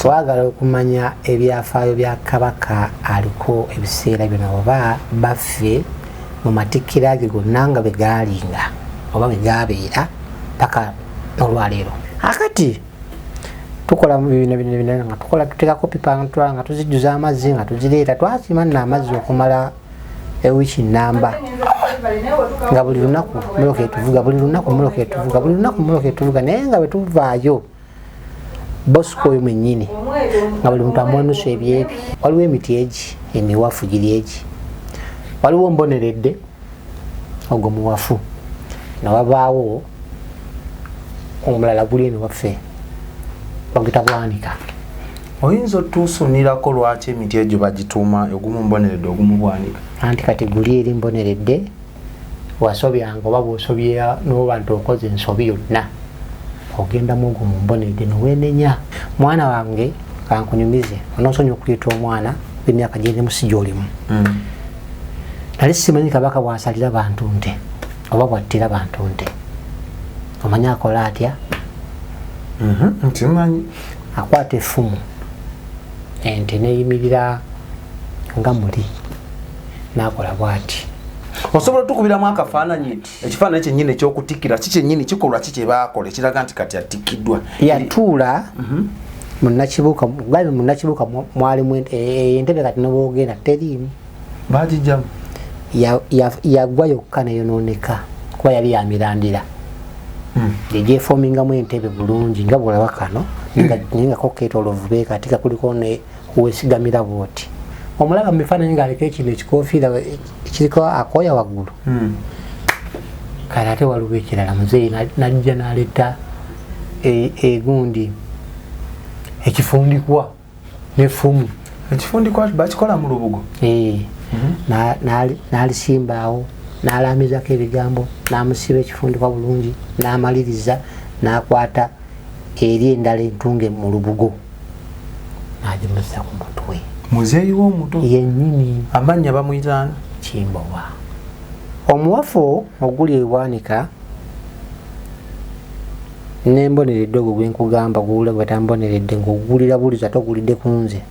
Twagala okumanya ebyafaayo bya Kabaka aliko ebiseera bino oba baffe mu matikkira ge gonna nga bwe gaalinga oba bwe gaabeera paka n'olwaleero. Akati tukola bino bino bino nga tukola, tuteekako pipa nga tuzijjuza amazzi nga tuzireeta. Twasima nno amazzi okumala ewiiki namba, nga buli lunaku mmotoka etuvuga, buli lunaku mmotoka etuvuga, buli lunaku mmotoka etuvuga. Naye nga bwe tuvaayo, Bosco oyo mwennyini nga buli muntu amuwanusa ebyebi. Waliwo emiti egi emiwafu giri egi, waliwo mboneredde ogwo muwafu, nawabaawo omulala guli eno waffe bagita Bwanika. Oyinza otuusunirako lwaki emiti egyo bagituuma ogumu mboneredde, ogumu Bwanika? Anti kati guli eri mboneredde, wasobyanga oba bwosobya noba nti okoze ensobi yonna, ogendamu ogwo mu mboneredde nowenenya. Mwana wange, kankunyumize, onosonya okuyita omwana emyaka gyerimu si gyolimu. Nali simanyi Kabaka bwasalira bantu nte oba bwattira bantu nte. Omanyi akola atya? Nkimanyi. Akwata effumu, ente neyimirira nga muli, nakola bwati. Osobola otukubiramu akafaananyi, ekifaananyi kyennyini ekyokutikkira ki kyennyini, kikolwa ki kyebakola ekiraga nti kati atikkiddwa? Yatuula munakibuuka, gabe munakibuuka mwalimu entebe, kati nobwogenda teriimu. Bagijjamu? Yagwa yokka neyonooneka kuba yali yamirandira egyefomingamu entebe bulungi nga bwolaba kano, naye nga ko ketolovu beekati kakuliko ne wesigamira bwoti. Omulaba mu bifaananyi ng'aliko ekino ekikofiira kiriko akooya waggulu. Kale ate waliwo ekirala, muzeeyi najja n'aleeta egundi ekifundikwa n'effumu. Ekifundikwa bakikola mu lubugo? N'alisimbaawo, n'alamizako ebigambo, n'amusiba ekifundikwa bulungi, n'amaliriza n'akwata eri endala entunge mu lubugo n'agimussa ku mutwe. Muzeeyi w'omuto? Yennyini. Amannya bamuyitaani? Kimbowa. Omuwafu oguli ebwanika nemboneredde ogwo gwenkugamba, guwulira gwe tamboneredde ng'oguwulira buliza togulidde ku nze.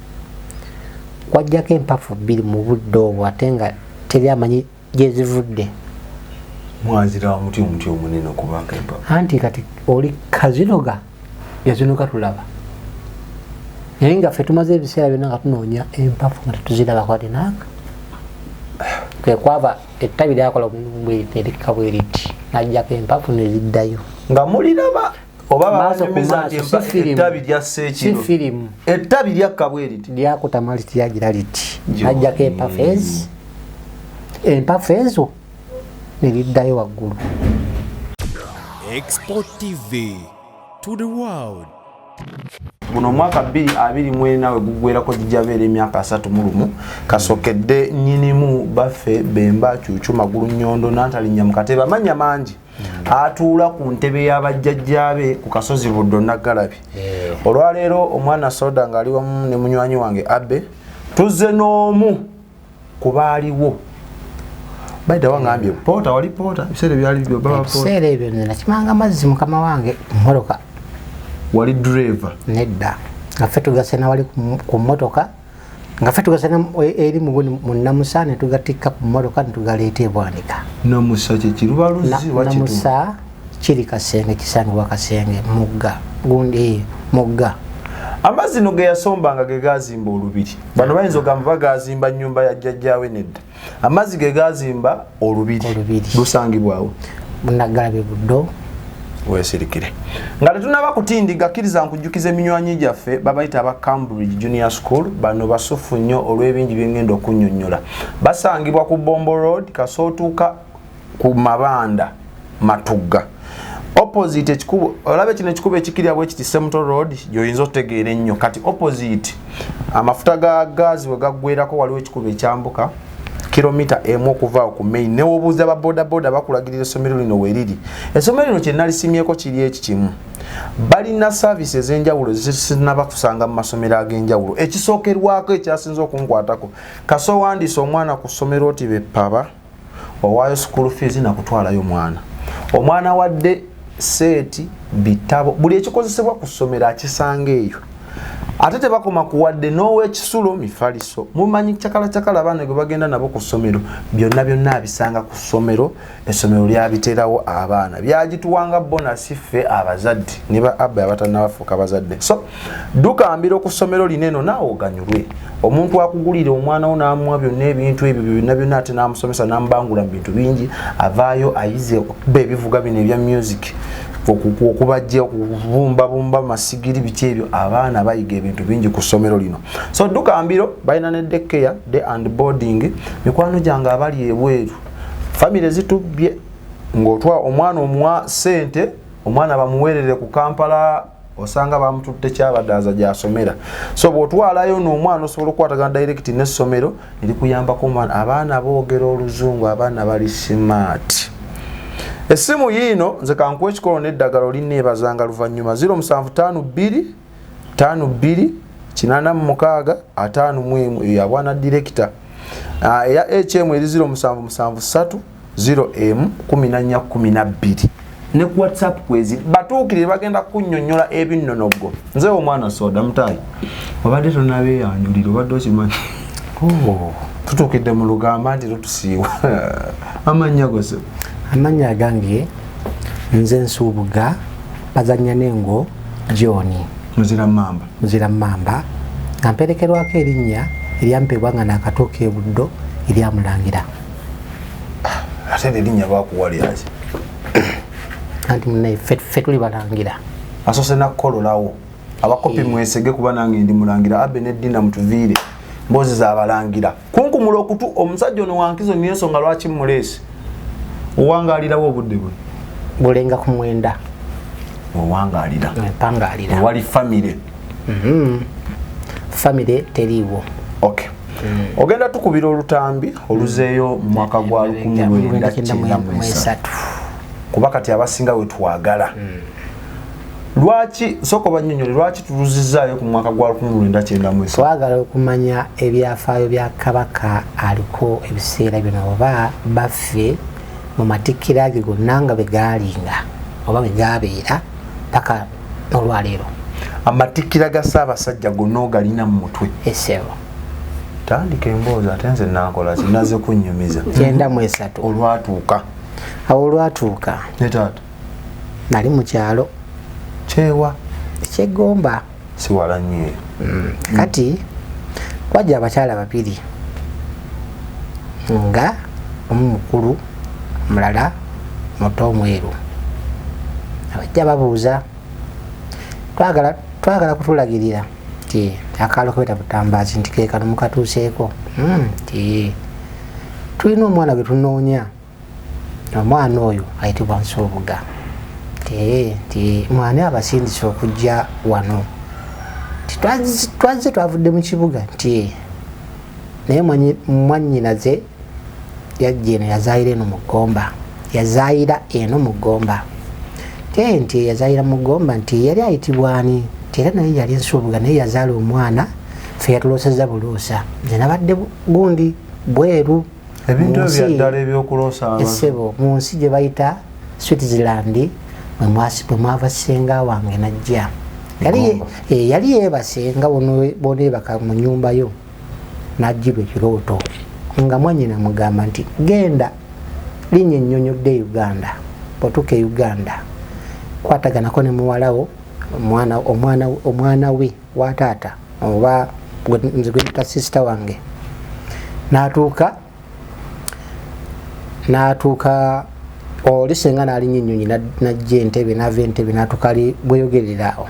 Kwajjako empafu bbiri mu budde obwo, ate nga teri amanyi gyezivudde. Mwazirawa muti omuti omunene okubaako empafu? Anti kati oli kazinoga yazinoga tulaba, naye nga ffe tumaze ebiseera byonna nga tunoonya empafu nga tetuzirabako. Ati naaka kwekwava ettabi lyakola erikka bwe riti, najjako empafu neziddayo. Nga muliraba oba? Maaso ku Babanyumiza nti maaso, si firimu. Ettabi lyassa Si ekiro? firimu. Ettabi lyakka bwe riti? Lyakutama liti, lyagira liti. Yo. Najjako empafu ezi, empafu ezo neriddayo waggulu. Export TV to the world. Guno omwaka 2024 we guggwerako gijja beera emyaka 31 kasokedde nnyinimu baffe Bemba Kyukyu Magulu Nnyondo Nantalinnya mu Katebe, amannya mangi, atuula ku ntebe y'abajjajjaabe ku kasozi Buddo Naggalabi. Olwaleero omwana Soda ng'ali wamu ne munywanyi wange Abe, tuzze n'omu ku baaliwo. Baida wangambye porter, wali porter ebiseera ebyali byo baba porter? Ebiseera ebyo nze nakimanga amazzi, mukama wange, mmotoka. Wali driver? Nedda, nga ffe tugasena wali ku mmotoka, nga ffe tugasena eri mu Namusa ne tugatikka ku mmotoka ne tugaleeta ebwanika. Namusa kyekiruba luzzi? Namusa kiri Kasenge, kisangibwa Kasenge, mugga gundi, mugga. Amazzi no ge yasombanga ge gazimba olubiri. Bano bayinza ogamba bagazimba nyumba ya jjajjaawe. Nedda, amazzi ge gazimba olubiri. Olubiri. Lusangibwawo? Munaggalabi, Buddo. Weesirikire nga tetunaba kutindiga. Kkiriza nkujjukiza eminywanyi gyaffe babayita aba Cambridge Junior School. Bano basufu nnyo olw'ebingi byengenda okunnyonnyola. Basangibwa ku Bombo Road, kasootuuka ku Mabanda Matugga, opposite ekikubo olabe kino ekikubo ekikirya bwe kiti, Semuto Road, gyoyinza otegeera ennyo. Kati opposite amafuta ga gazi we gaggwerako, waliwo ekikubo ekyambuka kilomita 1 okuvaawo ku main. Newobuuza ba bodaboda bakulagirira essomero lino weriri. Essomero lino kyenalisiimyeko kiri eki kimu: balina service ez'enjawulo zesinaba kusanga mu masomero ag'enjawulo. Ekisookerwako ekyasinze okunkwatako, kasowandiisa omwana ku ssomero oti bepaba owaayo school fees nakutwalayo mwana. Omwana wadde seeti, bitabo, buli ekikozesebwa ku ssomero akisanga eyo. Ate tebakoma kuwadde n'owekisulo mifaliso. Mumanyi cakala cakala abaana gwe bagenda nabo ku ssomero, byonna byonna abisanga ku ssomero. Essomero lyabiteerawo abaana, byagituwanga bonasi ffe abazadde ne ba abba abatannabafuuka bazadde. So dduka mbiro ku ssomero lino eno naawe oganyulwe. Omuntu akugulira omwana wo n'amuwa byonna ebintu ebyo byonna byonna, ate n'amusomesa n'amubangula mu bintu bingi, avaayo ayize okuba ebivuga bino ebya music, okubajja, okubumbabumba masigiri, biki ebyo. Abaana bayiga ebintu bingi ku ssomero lino. So dduka mbiro, balina ne daycare, day and boarding. Mikwano gyange abali ebweru, famire zitubbye ng'otwa omwana omuwa ssente, omwana bamuweerere ku Kampala, osanga bamututte Kyabadaaza gyasomera. So bw'otwalayo n'omwana osobola okukwatagana direct n'essomero nerikuyambako omwana. Abaana boogera oluzungu, abaana bali smart. Essimu yiino, nze kankuwa ekikolo n'eddagala olinneebazanga luvannyuma. 0752 52 86 51, eyo yabwana director. Eya HM eri 0773 0M 14 12. Ne ku WhatsApp kwezi batuukirire, bagenda kunnyonnyola ebinnonogo. Nze omwana soda mutayi, obadde tonabeeyanjulira, obadde okimanyi? Oh. Tutuukidde mu lugamba nti lutusiiwa. Amannya gose? Amannya agange nze Nsuubuga Bazanya n'Engo John. Muzira Mamba. Muzira Mamba, nga mperekerwako erinnya eryampebwa nga nakatuuka ebuddo eryamulangira. Ate erinnya bakuwa lyaki? Anti munaye ffe tuli balangira. Asoose nakukololawo abakopi mwesege, kuba nange ndi mulangira. Abe neddina mutuviire mboozi zabalangira kunkumula okutu. Omusajja ono wankizo niyo ensonga lwaki muleesi. Owangalirawo obudde buno? Bulenga ku 9. Owangalira? Mpangalira. Ewali famire? Famire teriiwo. Okay, ogenda tukubira olutambi oluzeeyo mu mwaka gwa 1993, kuba kati abasinga we twagala. Lwaki sooka obanyonyole lwaki tuluzizaayo ku mwaka gwa 1993? Twagala okumanya ebyafaayo bya kabaka aliko ebiseera bino oba baffe mu matikkira ge gonna nga bwe gaalinga oba bwe gabeera paka olwaleero. Amatikkira ga Ssaabasajja gonna ogalina mu mutwe? Esebo. Tandika emboozi, ate nze nankola ki, naze kunnyumiza. 93. Olwatuuka? Awo olwatuuka, ne taata, nali mu kyalo. Kyewa? Ekyegomba. Si wala nnyo eyo. Kati kwajja abakyala babiri, nga omu mukulu, omulala muto, omweru. Abajja babuuza, twagala kutulagirira nti akaalo kebeta Butambazi, nti kekano mukatuuseeko. Nti tulina omwana gwe tunoonya, omwana oyo ayitibwa Nsuubuga. Nti mwani abasindise okujja wano? Nti twazze twavudde mu kibuga. Nti naye mwannyinaze yajja eno, yazaayira eno mu Ggomba, yazaayira eno mu Ggomba. Te nti yazaayira mu Ggomba, nti yali ayitibwa ani? Nti era naye yali Nsuubuga, naye yazaala omwana, ffe yatuloosezza buloosa. Nze nabadde gundi bweru. Ebintu Mu ebyo nsi- byaddala ebyokuloosa abantu. Essebo, mu nsi gye bayita Switzerland bwe mwava ssenga wange najja. Egomba. Yali yeebase nga boneebaka mu nyumba yo, n'ajjirwa ekirooto nga mwanyina mugamba nti genda linnya ennyonyi odde e Uganda, bw'otuuka e Uganda kwataganako ne muwalawo, omwana we wa taata oba nze gwe mpita sister wange. N'atuuka oli senga n'alinnya ennyonyi n'ajja Entebe, n'ava Entebe n'atuuka ali bweyogerera awo,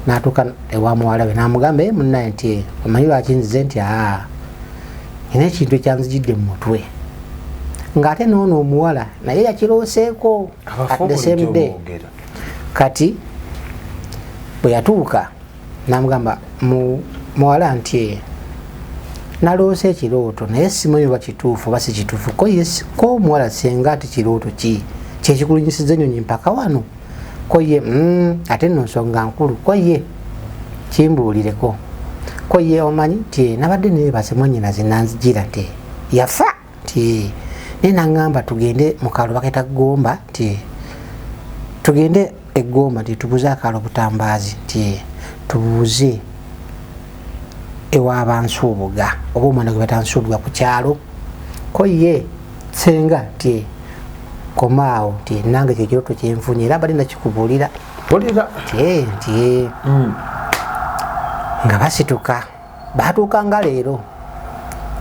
n'atuuka ewa muwala we n'amugamba, "E munnaye," nti omanyi lwaki nzize? Nti aa, nina ekintu ekyanzijidde mu mutwe. Ng'ate noono omuwala naye yakirooseeko at the same day. Boogera. Kati bwe yatuuka n'amugamba, Muwala," nti "naloose ekirooto, naye simanyi oba kituufu oba si kituufu." Ko ye ko omuwala, "Senga, ati kirooto ki kyekikulinyisiza ennyonyi mpaka wano?" Ko ye, "Ate nno nsonga nkulu." Ko ye, "Kimbuulireko." Ko ye, "Omanyi nti nabadde neebase, mwannyinaze nanzijira nti yafa, nti naye naŋŋamba tugende mu kaalo baketa Gomba, nti tugende eggomba, nti tubuuze akaalo Butambaazi, nti tubuuze Ewa Bansuubuga oba omwana gwe batansuubuga ku kyalo, ko ye senga nti komaawo nti nange kyekiroto kyenfunye era mbadde nakikubuulira. Mpulira. Nti nti nga basituka batuuka nga leero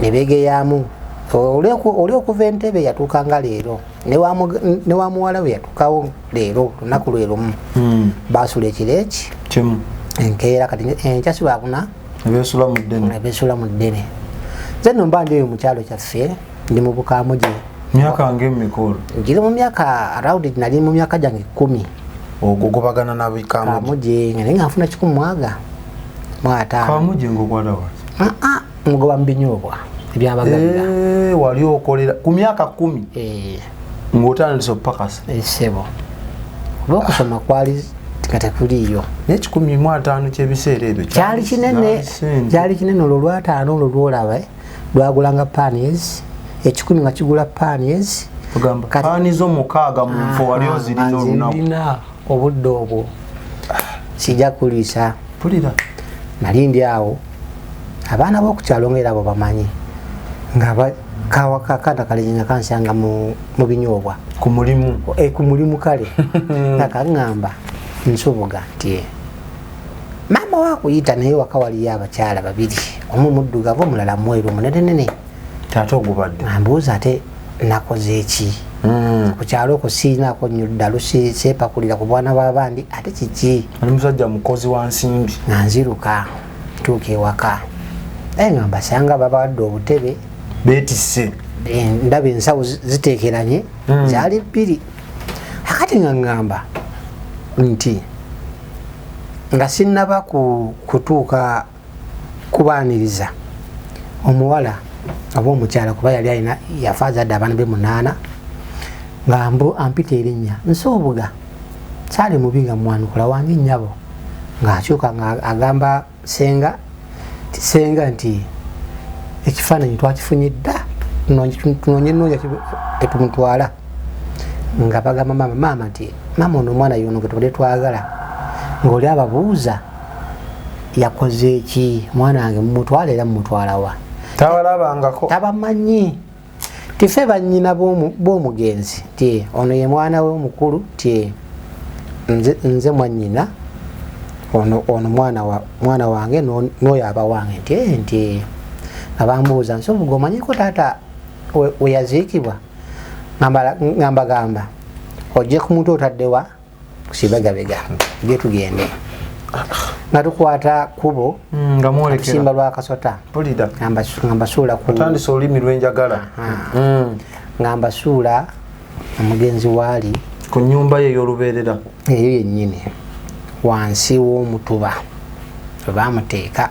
ne beegeyaamu. Oli okuva Entebe yatuuka nga leero, ne wa muwala we yatuukawo leero, lunaku lwe lumu. Baasula ekiro eki Kimu. Enkeera kati enkya si lwakuna. Ebyesula mu ddene. Besula mu ddene. Nze nno mba ndi eyo mu kyalo kyaffe, ndi mu Bukamugi. Myaka ngaemikolo? Ngiri mu myaka around, nali mu myaka gyange 10. Ogugobagana nabikamugi? Kamugi, nga naye nga nfuna 155. Kamugi ngaokwata waki? Ah, ah, mugoba mu binyoobwa ebyabagagga. Eh, wali okolera ku myaka 10? Eh. Ng'otandise okupakasa? Esebo, oba okusoma kwali nga tekuliiyo. Naye 150 kyebiseera ebyo? Kyali kinene. Kyali sente. Kyali kinene. Olwo lwataano olwo lwolaba, lwagulanga panis 100, nga kigula panis. Ogamba paani zo 6 mu nfo wali ozirina olunaku? Nzirina obudde obwo, sijja kuliisa. Mpulira. Nali ndi awo, abaana b'okukyalo nga era abo bamanyi nga kaana kalenzi nga kansanga mu binyoobwa. Ku mulimu? E, ku mulimu kale, nga kaŋŋamba, "Nsubuga," nti, "maama wakuyita, naye waka waliyo abakyala babiri, omu muddugavu, omulala mweru omunenenene." Ate ogubadde? Ambuuza ate nakoze eki ku kyalo okwo, siinaako nnyo ddalu, seepakulira ku bwana bw'abandi, ate kiki? Ali musajja mukozi wa nsimbi. Nga nziruka ntuuka ewaka, naye nga mbasanga babawadde obutebe. Beetisse. Ndaba ensawo ziteekeranye. Zaali bbiri. Akati nga ŋŋamba nti nga sinnaba kutuuka kubaaniriza omuwala oba omukyala, kuba yali alina yafa azadde abaana be munaana, nga ampita erinnya Nsuubuga. Saali mubi nga mwanukula, "Wange nnyabo." Ng'akyuka nga agamba senga nti, "Senga," nti, "ekifaananyi twakifunye dda, tunoonye nnoonya etumutwala." Nga bagamba maama, maama nti, "Maama, ono omwana yono gwe tubadde twagala." Ng'oli ababuuza, "Yakoze eki mwana wange? Mumutwala era mumutwala wa?" Tabalabangako. Tabamanyi. Tife bannyina b'omugenzi, ti ono ye mwana we omukulu, ti nze mwannyina ono mwana wange, n'oyo aba wange, nti nti nga bambuuza, "Nsubuga, omanyiko taata we yaziikibwa?" Ngamba gamba, "Ojje ku muntu otaddewa kusibegabega, gye tugende." Nga tukwata kubo. Nga mwolekera. Tusimba lwakasota. Mpulira. Nga mbasuula ku Otandise olulimi lwenjagala. Nga mbasuula omugenzi waali. Ku nyumba ye ey'olubeerera? Eyo yennyini, wansi w'omutuba we bamuteeka,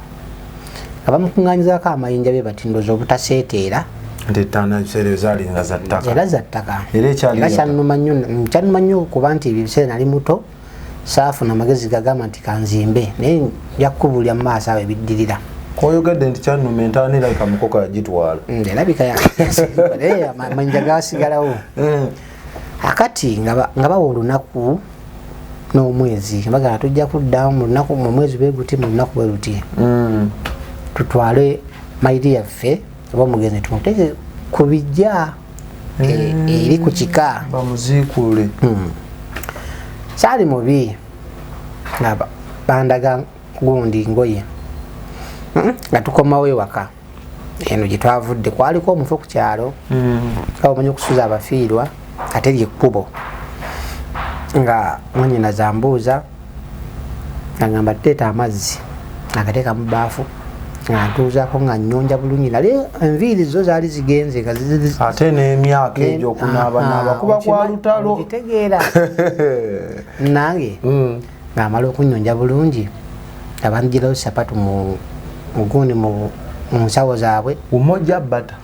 nga bamukuŋŋanyizaako amayinja be bati ndoza obutaseeteera. Nti ettaano ebiseera ezo zaali nga za ttaka. Era za ttaka. Era ekyali Era ya kyannuma nnyo, kyannuma nnyo kuba nti ebyo ebiseera nali muto, saafuna amagezi gagamba nti kanzimbe, naye nja kukubuulira mu maaso awo ebiddirira. Koyogedde nti kyannuma, entaana erabika mukoka yagitwala. Erabika naye amayinja gasigalawo. Akati nga bawa olunaku n'omwezi, bagamba tujja kuddamu mu lunaku, mu mwezi bwe guti, mu lunaku bwe luti, tutwale mayiri yaffe oba omugenzi tumuteeke ku bijja eri ku kika. Bamuziikule. Saali mubi nga bandaga gundi ngoye. Nga tukomawo ewaka eno gye twavudde, kwaliko omufu ku kyalo, nga omanyi okusuza abafiirwa ate lyekkubo, nga mwanyina zambuuza, nga ngamba teeta amazzi, agateeka mu baafu, nga ntuuzaako, nga nnyonja bulungi, nali enviiri zo zaali zigenze nga Ate n'emyaka egyo okunaabanaaba kuba kwa lutalo. Okitegeera nange. Ng'amala okunyonja bulungi, nga banjirawo sapatu mu mugundi mu nsawo zaabwe. Umoja bata.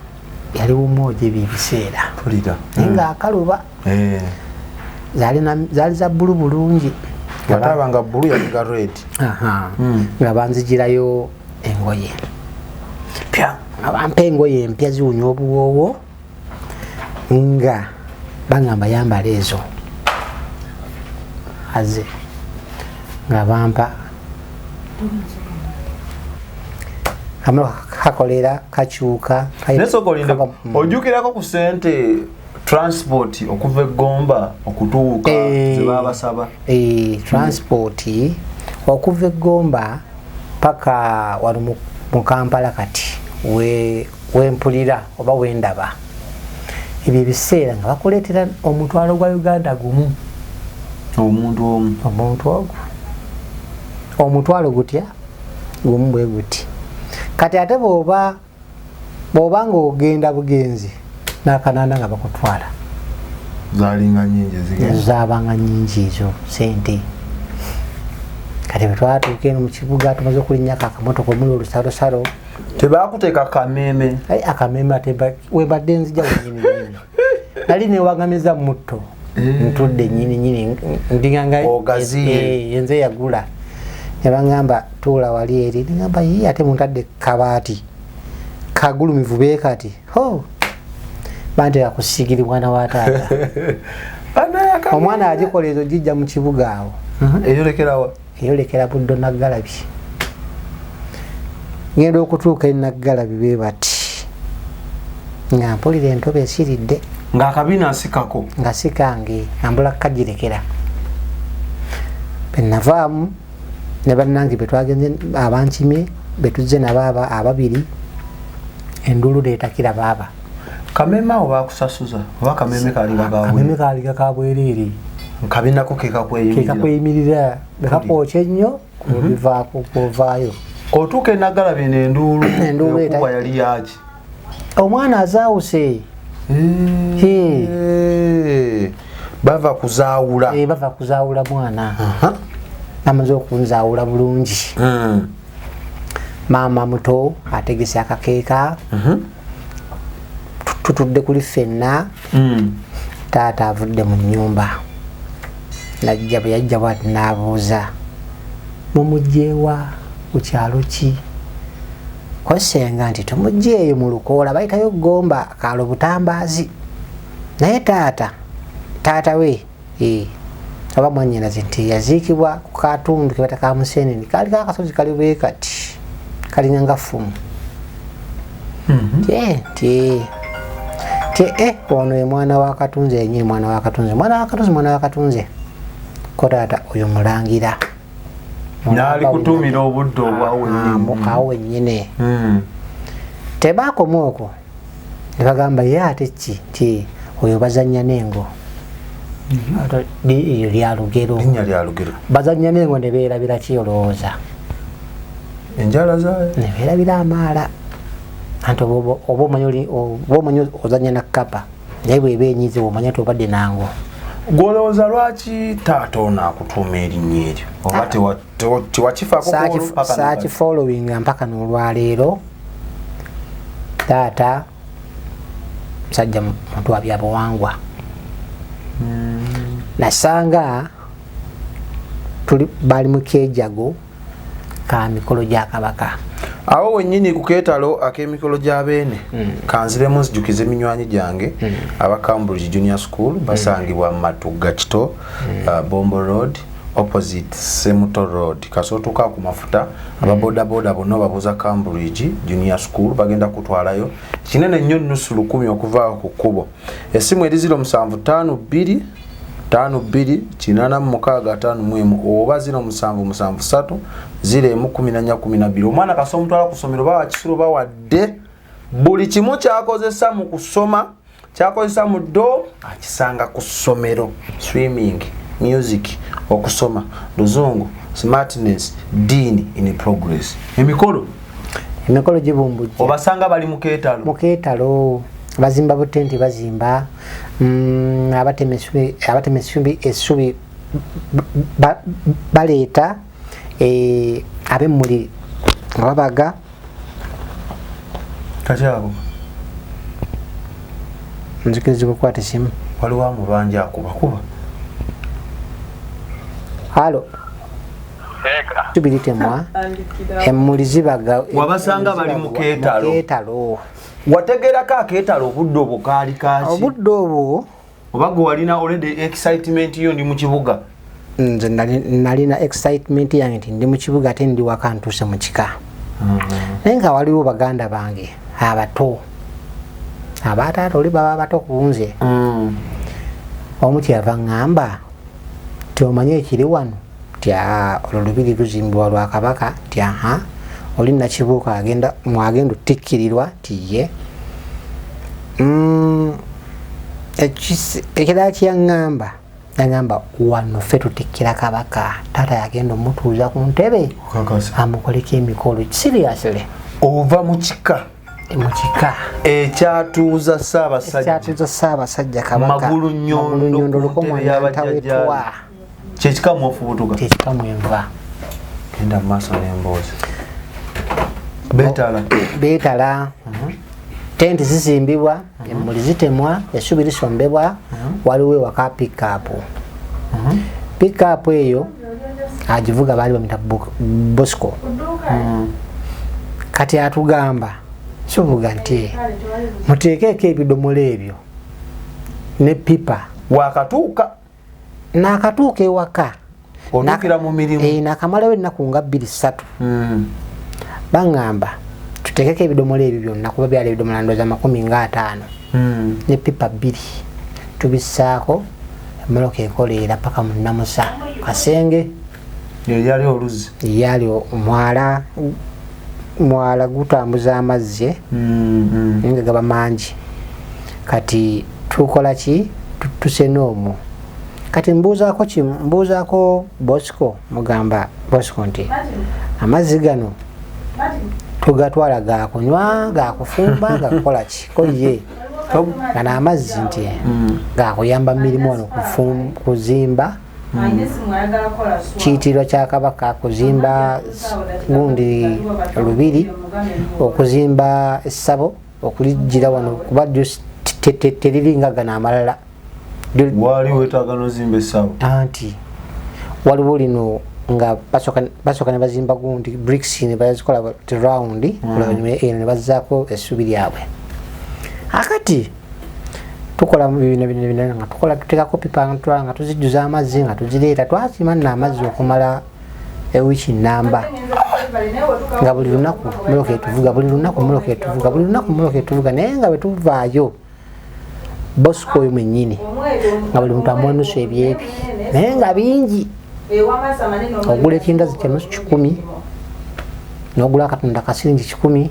Yali Umoja ebyo ebiseera. Mpulira. Naye ng'akaluba. Zaali za bbulu bulungi. Wataba nga bbulu yalinga red. Aha. Nga banzigirayo engoye pya, nga bampa engoye empya ziwunya obuwoowo, nga bagamba, "Yambala ezo." Aze nga bampa, Akamotoka kakolera kakyuka. Ojjukirako ku sente transport okuva eggomba okutuuka zebabasaba? Transport okuva eggomba paka wano mu Kampala kati wempulira oba wendaba ebyo ebiseera nga bakuleetera omutwalo gwa Uganda gumu, omuntu omu, omuntu ogwo omutwalo gutya gumu bwe guti. Kati ate bw'oba ng'ogenda bugenzi n'akanaana nga bakutwala, zalinga nyingi zigenda, zaabanga nyingi ezo sente. Kati bwe twatuuka eno mu kibuga tumaze okulinnyako akamotoka omuli olusalosalo, tebakuteeka kameeme. Akameeme ate webadde nzija wenyini nyini nali newagamiza mutto ntudde nyini nyini ndinganga enze yagula, ne baŋŋamba tuula wali eri, neŋŋamba yi ate muntadde kabaati kagulumivu bee kati ho banteeka kusigiri mwana wa taata. Omwana agikola ezo gijja mu kibuga awo eyolekerawa, eyolekera Buddo Naggalabi. Ngenda okutuuka e Naggalabi bwe bati nga mpulira entobo esiridde, ng'akabina nsikako, nga sikange ambula kagirekera. Bwe navaamu ne bannange be twagenze abankimye betuzze nabo ababiri, enduulu leetakira baaba. Kameme awo bakusasuza oba kameme kaaliga ka bwereere? Nkabinako kekakweyimirira bekakwokya ennyo bivaako kwovaayo. Otuuka enaggalabi enduulu ekuba yali yaki? Omwana azaawuse. Bava kuzaawula. Bava kuzaawula mwana. Namaze okunzaawula bulungi. Maama muto ategese akakeeka. Tutudde kuli ffenna. Taata avudde mu nnyumba. Najja bwe yajja bw'ati n'abuuza, mumuggyeewa ku kyalo ki? Kosenga nti tumuggyeeyo mu lukoola bayitayo Ggomba kaalo Butambaazi. Naye taata we oba mwannyinaze nti yaziikibwa ku katundu ke bata ka Musenene, kaali kakasozi kali bwe kati kalinga nga ffumu. Ono ye mwana wa Katunze yennyini, mwana wa Katunze, mwana wa Katunze, mwana wa Katunze. Ko taata oyo mulangira naali kutumira obudde obwawo wennyini. Tebaakoma okwo ne bagamba ye ate ki nti oyo bazannya n'engo. Eryo lya lugero, linnya lya lugero. Bazannya n'engo ne beerabira ki olowooza? Enjala zaayo ne beerabira amaala. Anti oba omanyi ozannya na kkapa, naye bw'eba enyize omanya nti obadde nango. Gw'olowooza lwaki taata ono akutuuma erinnya eryo? Oba tewakifaako? Saakifollowinga mpaka n'olwaleero. Taata musajja muntu wa byabuwangwa. Nasanga bali mu keejago ka mikolo gya Kabaka. Awo wennyini ku keetalo ak'emikolo gya Beene, kanziremu nzijukize eminywanyi gyange aba Cambridge Junior School basangibwa Matugga Kito, Bombo Road opposite Semuto Road. Kasootuuka ku mafuta, ababodaboda bonna babuuza Cambridge Junior School bagenda kutwalayo. Kinene nnyo, nusu 1000 okuva ku kkubo. Essimu eri 0752 52 86 51 oba 0773 01 14 12. Omwana kasa omutwala ku ssomero, bawa kisulo, bawadde buli kimu kyakozesa mu kusoma, kyakozesa mu ddo akisanga ku ssomero: swimming, music, okusoma luzungu, smartness, deen in progress, emikolo. Emikolo gibumbujja. Obasanga bali mu keetalo. Mu keetalo bazimba butenti, bazimba abatema essubi baleeta ab'emmuli nga babaga. Kati abo nzikirizibwa okukwata essimu? Waliwo amubanja akubakuba. Halo, tubiritemwa emmuli zibaga. Wabasanga bali mu keetalo. Keetalo. Wategerako akeetalo obudde obwo kaali kaki? Obudde obwo oba gwe walina already excitement yo ndi mu kibuga? Nze nalina excitement yange nti ndi mu kibuga ate ndi waka, ntuuse mu kika. Naye nga waliwo baganda bange abato, abataata oli baba bato kunze. Omu kyeyava ŋŋamba nti omanye ekiri wano nti olwo lubiri luzimbibwa lwa Kabaka, nti aha, oli Nakibuuka agenda mwagenda otikkirirwa, nti ye. Ekirala kyeyaŋŋamba, yagamba wano ffe tutikkira Kabaka, taata yagenda omutuuza ku ntebe amukoleko emikolo. Seriously. Ova mu kika mu kika ekyatuuza Ssaabasajja. Ekyatuuza Ssaabasajja Kabaka. Magulu Nyondo. Lukomo Nantawetwa. Kyekika mwofubutuka. Kyekika mwenva. Genda mu maaso n'emboozi. Beetala. Beetala. Tenti zizimbibwa, emmuli zitemwa, essubi lisombebwa. Waliwo ewaka pickup. Pickup eyo agivuga baali bamita Bosco. Kati atugamba kivuga nti muteekeeko ebidomola ebyo ne pipa. Wakatuuka. Nakatuuka ewaka. Otuukira mu mirimu. Nakamalawo ennaku nga 2-3. Baŋŋamba tuteekeko ebidomola ebyo byonna, kuba byali ebidomola ndowooza 50 ne pipa 2, tubissaako, emmotoka ekoleera paka mu Namusa Kasenge. Yali oluzzi. Yali omwala, mwala gutambuza amazzi nga gaba mangi. Kati tukola ki? Tusena omwo. Kati mbuuzaako kimu, mbuuzaako Bosco, mugamba Bosco nti amazzi gano tugatwala gakunywa, gakufumba, gakukola ki? Ko ye gano amazzi nti gakuyamba mirimu wano, kuzimba kiyitirwa kya Kabaka, kuzimba gundi lubiri, okuzimba essabo, okulijjira wano, kuba teriringa gano amalala. Wali wetaaga n'ozimba essabo. Anti waliwo lino nga basooka ne bazimba gundi bricks ne bazikola round, eno ne bazzaako essubi lyabwe. Akati tukola bino bino bino nga tukola, tuteekako pipa nga tuzijjuza amazzi nga tuzireeta. Twasima nno amazzi okumala ewiiki nnamba, nga buli lunaku mmotoka etuvuga, buli lunaku mmotoka etuvuga, buli lunaku mmotoka etuvuga. Naye nga bwe tuvaayo, Bosco oyo mwennyini nga buli muntu amuwa nusu ebyebi, naye nga bingi. Ogula ekindazi kya nusu 100, n'ogula akatunda ka siringi 100,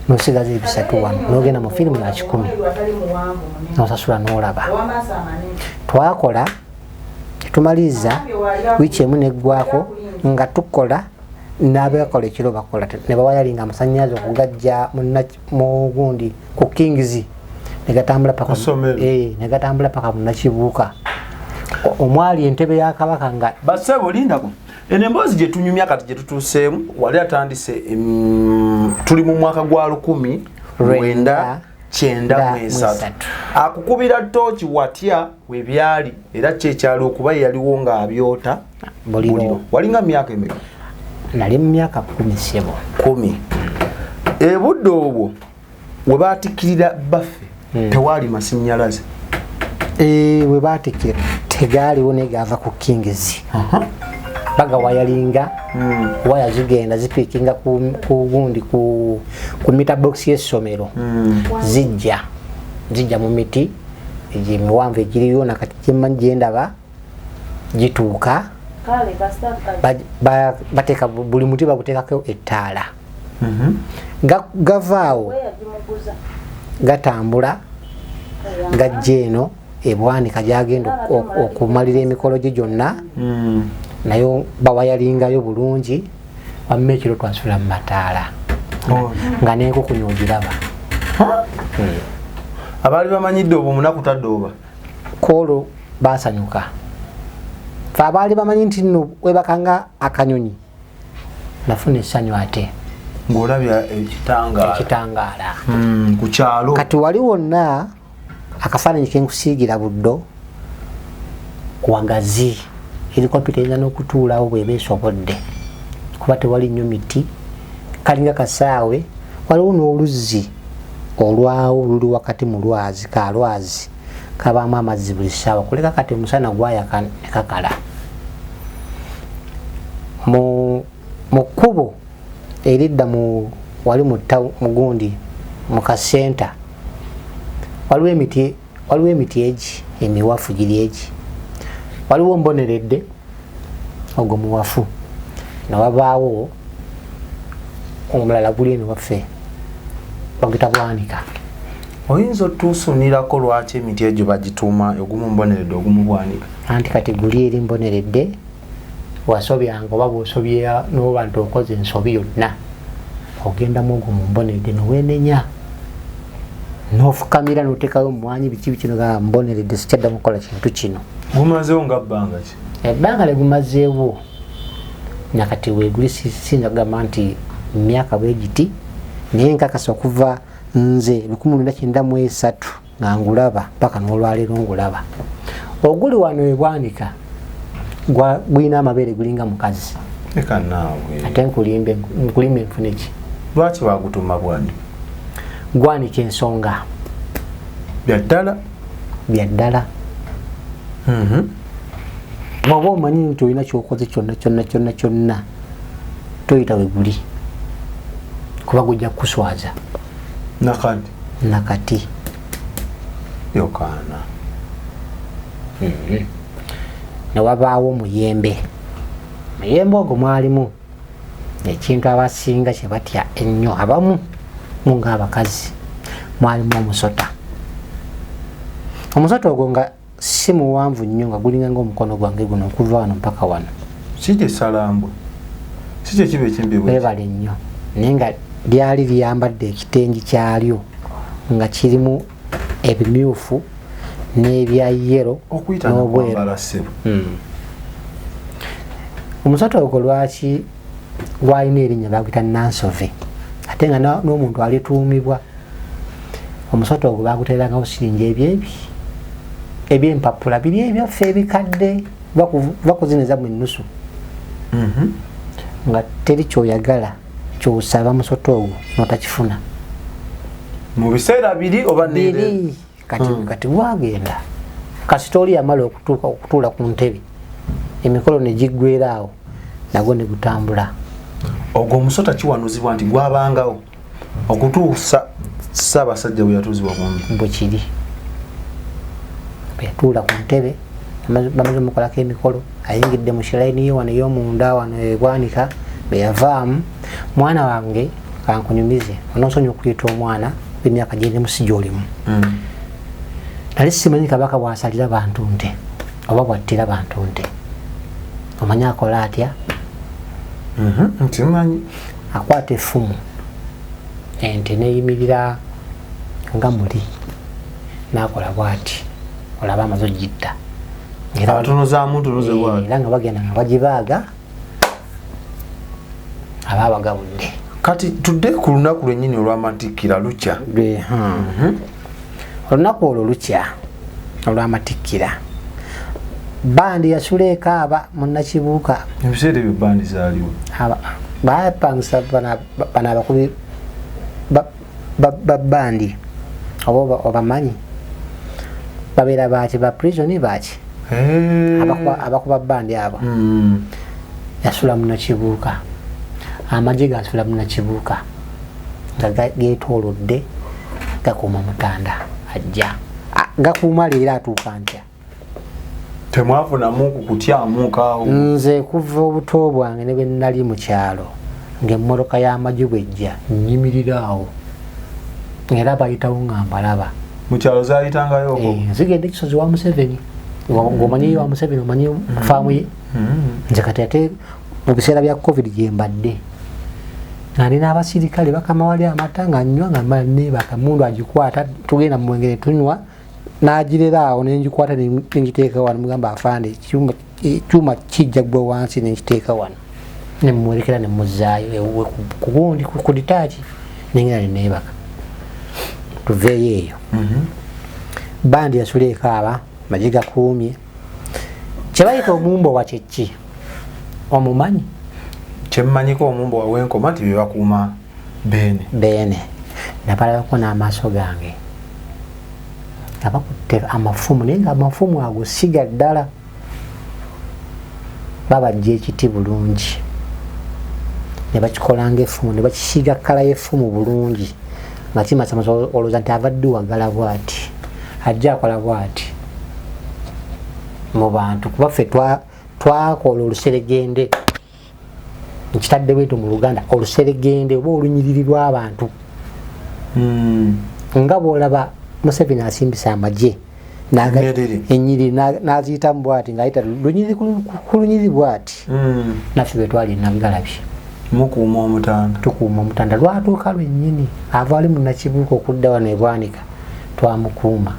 n'osigaza ebisatu wano, n'ogenda mu firimu ya 100, n'osasula n'olaba. Twakola tetumaliriza wiiki emu neggwako nga tukola, n'abakola ekiro bakola ne bawayalinga amasannyalaze okugajja mu gundi ku Kings, negatambula paka negatambula paka mu Nakibuuka omwali entebe ya Kabaka. Nga basebo lindako, eno emboozi gye tunyumya kati gye tutuuseemu, wali atandise, tuli mu mwaka gwa 1993. Akukubira tooki watya webyali era kyekyali okuba yaliwo ng'abyota buliro. Walinga myaka emeka? Nali mu myaka 10 ssebo. 10. Ebudde obwo we baatikkirira baffe tewaali masannyalaze. We baatikkira tegaaliwo, naye gava ku Kings, bagawayalinga. Waya zigenda zipiikinga ku gundi ku meter box y'essomero. Zijja mu miti egyo emiwanvu egiriyo nakati gyemmanyi gyendaba gituuka. Bateeka buli muti baguteekako ettaala. Gavaawo gatambula gajja eno ebwanika gyagenda okumalira emikolo gye gyonna, nayo bawayalingayo bulungi. Wamma ekiro twasula mu mataala nga n'enkukunyi ogiraba. Abaali bamanyidde obwo omunaku tadooba. Kwolwo basanyuka. Fe abaali bamanyi nti nno webakanga akanyonyi, nafuna essanyu ate ng'olabya ekitangaala. Ekitangaala. Ku kyalo. Kati wali wonna akafaananyi kenkusiigira buddo wagazi, helikopita eyinza n'okutuulawo bweba esobodde, kuba tewali nnyo miti, kalinga kasaawe. Waliwo n'oluzzi olwawo luli wakati mu lwazi, kalwazi kabaamu amazzi buli ssaawa, kuleka kati omusana gwayaka ne kakala. Mu kkubo eridda mu Wali mugundi mu kasenta waliwo emiti egi emiwafu giri egi, waliwo mboneredde ogwo muwafu, newabaawo omulala guli eno waffe bagita Bwanika. Oyinza otuusunirako lwaki emiti egyo bagituuma ogumu mboneredde, ogumu Bwanika? Anti kati guli eri mboneredde, wasobyanga oba bwosobya noba nti okoze ensobi yonna, ogendamu ogwo mumboneredde nowenenya nofukamira notekayo omwanyi biki biki, nogaa mboneredde, sikyaddamu kukola kintu kino. Gumazeewo nga bbanga ki? Ebbanga lyegumazeewo nakati weguli siyinza kugamba nti myaka bwegiti, naye nkakasa okuva nze 1993 nga ngulaba paka n'olwaleero ngulaba. Oguli wano ebwanika gulina amabeere gulinga mukazi. Leka naawe. Ate nkulimbe nkulimbe nfune ki? Lwaki bagutuma Bwanika? Gwanika ensonga. Byaddala? Byaddala. Bw'oba omanyi nti olina kyokoze kyonna kyonna kyonna kyonna, toyita we guli, kuba gujja kukuswaza. Nakati? Nakati. Yokaana. Newabaawo muyembe. Muyembe ogwo mwalimu ekintu abasinga kye batya ennyo, abamu mu ng'abakazi, mwalimu omusota. Omusota ogwo nga si muwanvu nnyo, nga gulinga ng'omukono gwange guno okuva wano mpaka wano. Si kyesalambwe? Si kyekiba ekimbi bwe? Webale nnyo. Naye nga lyali liyambadde ekitengi kyalyo nga kirimu ebimyufu n'ebya yellow okuyita n'obweru. Nakwambala ssebo. Omusota ogwo lwaki gwalina erinnya baguyita Nansove, ate nga n'omuntu alituumibwa omusota ogwo baguteerangawo siringi ebyebi ebyempapula biri ebyaffe ebikadde bakuzineza mu ennusu, nga teri kyoyagala kyosaba musota ogwo notakifuna. Mu biseera biri oba neere? Biri kati. Kati gwagenda kasita oli yamala okutuuka okutuula ku ntebe, emikolo ne giggwera awo, nagwo ne gutambula. Ogwo omusota kiwanuzibwa nti gwabangawo okutuusa Ssaabasajja bwe yatuuzibwa ku ntebe? Bwe kiri. Bwe yatuula ku ntebe, bamaze omukolako emikolo, ayingidde mu shrine ye wano ey'omunda wano ebwanika bwe yavaamu. Mwana wange, kankunyumize, onoosonyi okuyita omwana emyaka gyerimu si gyolimu. Nali simanyi kabaka bwasalira bantu nte oba bwattira bantu nte. Omanyi akola atya? Nkimanyi. Akwata effumu, ente neyimirira nga muli, nakola bwati, olaba amaze ogitta. Atunuzaamu ntunuze bwati. Era nga bagenda nga bagibaaga, aba abagabudde. Kati tudde ku lunaku lwennyini olw'amatikkira, lukya. Olunaku olwo lukya olw'amatikkira, bandi yasula ekaaba Munnakibuuka. Ebiseera ebyo bandi zaaliwo? Bapangisa bano abakubi ba bandi, oba obamanyi, babeera baki, ba prison baki, abakuba bandi abo. Yasula Munakibuuka, amagye gasula Munakibuuka nga getolodde, gakuuma mutanda ajja. Gakuuma leero atuuka ntya. Temwafunamu ku kutyamuukaawo? Nze kuva obuto bwange ne bwe nali mu kyalo, ng'emmotoka y'amagye bwejja nnyimirira awo, era bayitawo nga mbalaba. Mu kyalo zayitangayo? Eh, zigenda ekisozi wa Museveni. Ng'omanyi wa Museveni, omanyi faamu ye. Nze kati ate mu biseera bya COVID gye mbadde nga ndi n'abasirikale, bakama wali amata nga nywa, nga mmala neebaka, mundu agikwata, tugenda mu mwenge ne tunywa, n'agirera awo, nengikwata nengiteeka wano, mugamba afande ekyuma kijja gwe wansi, nenkiteeka wano, nemuwerekera nemuzaayo ewuwe ku gundi ku ditaaki, nengenda neneebaka. Tuveeyo eyo. Bandi yasula ekaaba, magye gakuumye kyebayita omumbowa. Kyeki omumanyi? Kyemmanyiko omumbo wawenkoma nti bebakuuma Beene. Beene nabalabako n'amaaso gange nga bakutte amafumu, naye nga amafumu ago siga ddala, babajja ekiti bulungi. Ne bakikolanga effumu, ne bakisiiga kkala y'effumu bulungi, nga kimasamasa, olowooza nti avadde wagala bw'ati, ajja akola bw'ati mu bantu. Kuba ffe twakola oluseregende, nkitadde bwetu mu Luganda, oluseregende oba olunyiriri lw'abantu. Nga bw'olaba Museveni asimbisa amagye enyiriri n'aziyitamu bw'ati, ng'ayita lunyiriri ku lunyiriri bw'ati. Naffe bwe twali Naggalabye. Mukuuma omutanda. Tukuuma omutanda. Lwatuuka lwennyini ava ali Munakibuuka okudda wano Ebwanika, twamukuuma.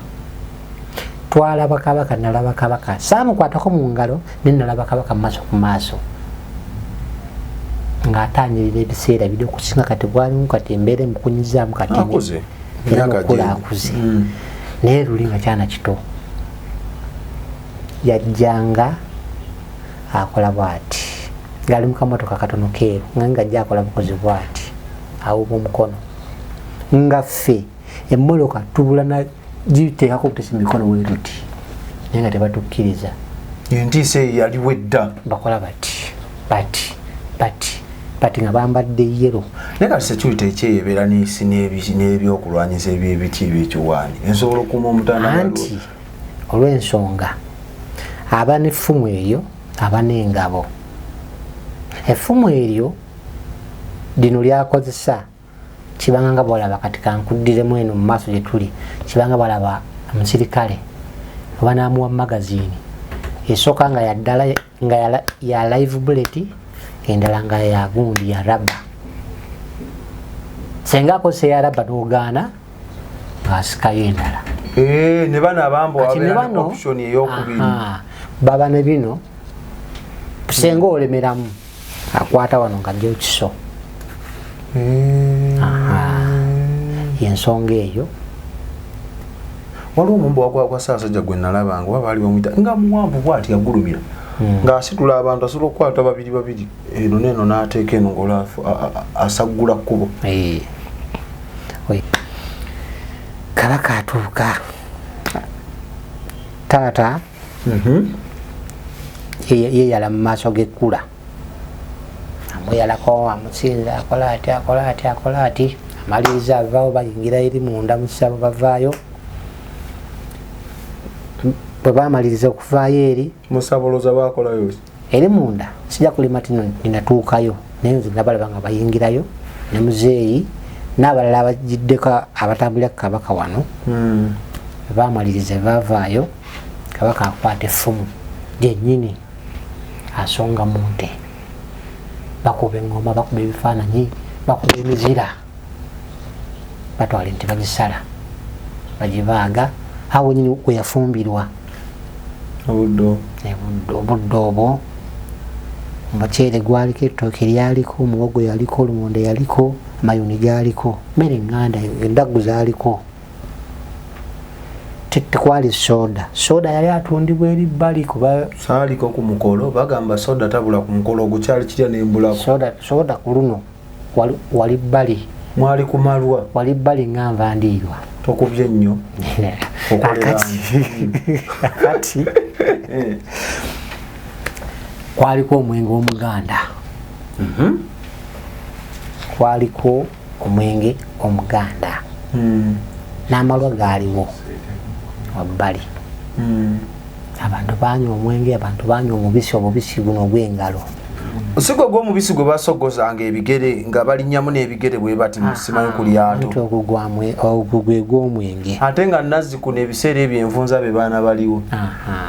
Twalaba Kabaka, nalaba Kabaka, saamukwatako mu ngalo, naye nalaba Kabaka mu maaso ku maaso ng'atanyirira ebiseera biri okusinga kati bwalimu. Kati embeera emukunyizaamu kati era nokula akuze, naye luli nga kyana kito. Yajjanga akola bwati ng'ali mu kamotoka katono keeru, nga ng'ajja akola bukozi bwati, awuba omukono, nga ffe emmotoka tubula giteekako butesi mikono bwe tuti, naye nga tebatukkiriza. Entiisa eyo yaliwo edda. Bakola bati bati bati bati nga bambadde yellow. Naye kati security ekyeyebeera n'esi n'ebyokulwanyisa ebyebiti ebyekiwaani ensobola okukuuma omutanda? Anti olw'ensonga aba n'effumu eryo, aba n'engabo. Effumu eryo lino lyakozesa kibanga nga bwolaba kati kankuddiremu eno mu maaso gye tuli, kibanga bwalaba omusirikale oba namuwa magazine esooka nga yaddala nga ya live bullet, endala nga ya gundi ya raba. Senga akozesa ya raba n'ogaana, ng'asikayo endala. Ne bano abambo Kati ne babeera ne bano option eyokubiri. Aha, baba ne bino. Senga olemeramu, akwata wano nga ajjayo kiso. Yensonga eyo. Waliwo omumbo gwa Ssaabasajja gwe nalabanga, oba baali bamuyita nga muwanvu bwati, yagulumira ng'asitula abantu, asobola okukwata babiri babiri eno neeno n'ateeka eno ng'ola asaggula kkubo. Eh. Oi. Kabaka atuuka, taata yeyala mu maaso g'ekkula, amweyalako, amusinza, akola ati, akola ati, akola ati, amaliriza, avaawo, bayingira eri munda mu ssabo, bavaayo. Bwe bamaliriza okuvaayo eri Musaboloza bakolayo? Eri munda sijja kulima tino, ninatuukayo, naye nze nabalaba nga bayingirayo ne muzeeyi n'abalala abagiddeko abatambulira ku Kabaka wano. Bwe bamaliriza, bavaayo, Kabaka akwata effumu lyennyini, asonga mu nte, bakuba eŋŋoma, bakuba ebifaananyi, bakuba emizira, batwala ente, bagisala, bagibaaga awo nyini we yafumbirwa. Obuddo. Obudde obwo omuceere gwaliko, ettooke lyaliko, omuwogo yaliko, olumonde yaliko, amayuni gaaliko, mmere eŋŋanda, endaggu zaaliko. Tekwali soda. Soda yali atundibwa eri bbali kuba Saaliko ku mukolo. Bagamba soda tabula ku mukolo ogwo, kyali kirya nembulako. Soda ku luno wali bbali. Mwali kumalwa. Wali bbali nga nva ndiirwa. Tokubye nnyo. Okolera. Kati kwaliko omwenge omuganda. Kwaliko omwenge omuganda n'amalwa gaaliwo wabbali. Abantu banywa omwenge, abantu banywa omubisi, omubisi guno ogw'engalo. Si gwe gw'omubisi gwe basogozanga ebigere, nga balinnyamu n'ebigere bwe bati, simanyi ku lyato? Anti ogwo ogwo gwe gw'omwenge. Ate nga nazzi kuno ebiseera ebyo envunza be baana baliwo.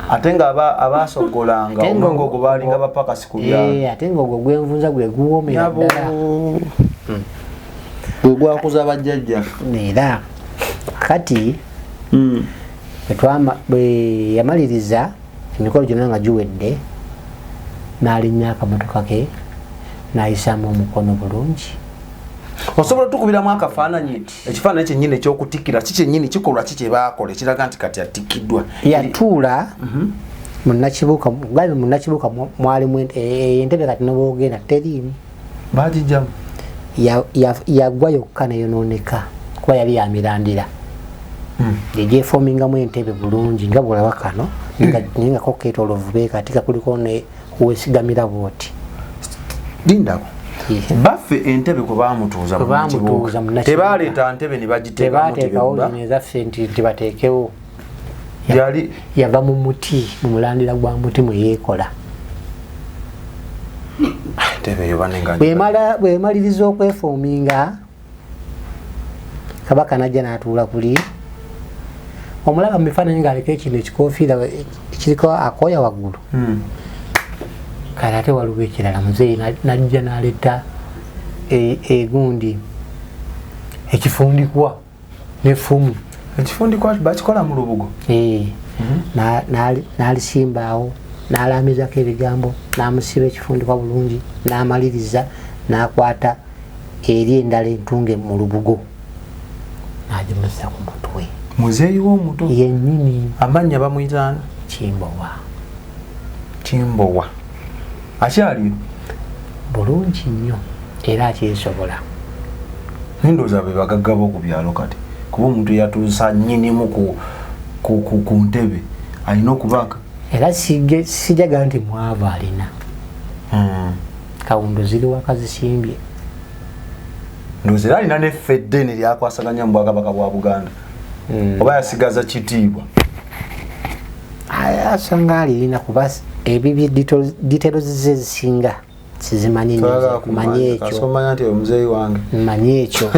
Ate nga abasogolanga Ate nga omwenge ogwo baalinga bapakasi ku byalo. Ate nga ogwo gwenvunza gwe guwoomera Nyabo. ddala. Gwe gwakuza bajjajja. Era kati bwe yamaliriza emikolo gyonna nga giwedde, n'alinnya akamotoka ke, n'ayisaamu omukono bulungi. Osobola otukubiramu akafaananyi, ekifaananyi kyennyini ekyokutikkira? Ki kyennyini kikolwa ki kye baakola ekiraga nti kati atikkiddwa? Yatuula munakibuuka, gabi munakibuuka mwalimu entebe, kati nobwogenda teriimu. Bagijjamu? Yagwa yokka neyonooneka kuba yali yamirandira egyefomingamu entebe bulungi nga bwolaba kano, naye nga ko ketolovu beekati kakuliko ne wesigamira bwoti. Lindako. Baffe entebe kwe bamutuuza mu tebaleeta ntebe ne bagiteekawo ezaffe nti bateekewo. Yali yava mu muti, mu mulandira gwa muti mwe yeekola. Bwemaliriza okwefuuminga Kabaka najja n'atuula kuli. Omulaba mu bifaananyi ng'aliko ekintu ekikoofiira ekiriko akooya waggulu. Kale ate waliwo ekirala, muzeeyi najja n'aleeta egundi ekifundikwa n'effumu. Ekifundikwa bakikola mu lubugo? N'alisimbaawo, n'alamizako ebigambo, n'amusiba ekifundikwa bulungi, n'amaliriza n'akwata eri endala entunge mu lubugo n'agimussa ku mutwe. Muzeeyi w'omuto yennyini. Amannya bamuyita Kimbowa. Kimbowa akyaliyo bulungi nnyo era akyesobola. Nindowooza be bagagga b'oku byalo kati, kuba omuntu yatuusa nnyinimu ku ntebe alina okubaaka. Era sijaga nti mwavu alina kawundo ziri waka zisimbye. Ndowooza era alina n'effe eddene lyakwasaganya mu Bwakabaka bwa Buganda. Oba yasigaza kitiibwa? Asanga alirina, kuba ebibye details ze zisinga sizimanyi nnyo. Manyi ekyo. Kasomanya nti omuzeeyi wange. Manyi ekyo.